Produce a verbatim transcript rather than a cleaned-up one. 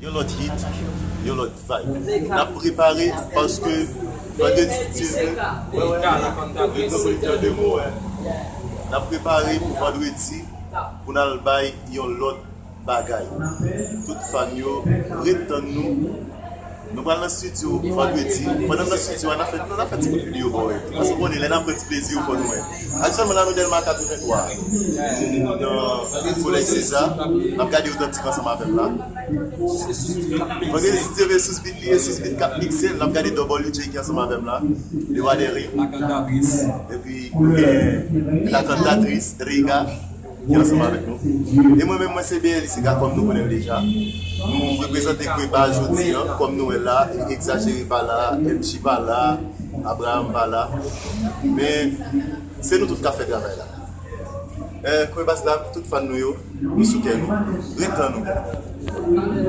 Yon lòt hit, yon lòt vibe. N ap prepare paske vandredi, si Dye vle, wi, wi, wi, wi, wi, wi, wi, wi, wi, n ap prepare pou vandredi pou n al bay yon lòt bagay. Tout fan yo, ret tann nou. Nou pral nan estidyo vandredi. Pandan n nan estidyo a, n a fè, nou, n a fè ti kout videyo ba w. Paske w konnen, lè n ap pran ti plezi yo, fò nou wè. Aktyèlman la, nou Dèlma katrevenntwa. Nan Kolèj Seza, n ap gade Otantik ansanm avè m la. Vandredi, si Dye vle, Sous Beat li ye, Sous Beat k ap mikse, n ap gade W J ki ansanm avè m la. Le Roi des Rimes. Epi, nou gen la cantatrice, Rega. Ki ansanm avèk nou. E mwen menm, mwen se B L I C K, kòm nou konnen m deja. Nou reprezante Kweba jodi a, kòm nou wè la, Egzajere pa la, M J pa la, Abraham pa la. Men, se nou tout k ap fè travay la. Eh, Kwebas la, tout fan nou yo, nou sou kè nou. Ret tann nou.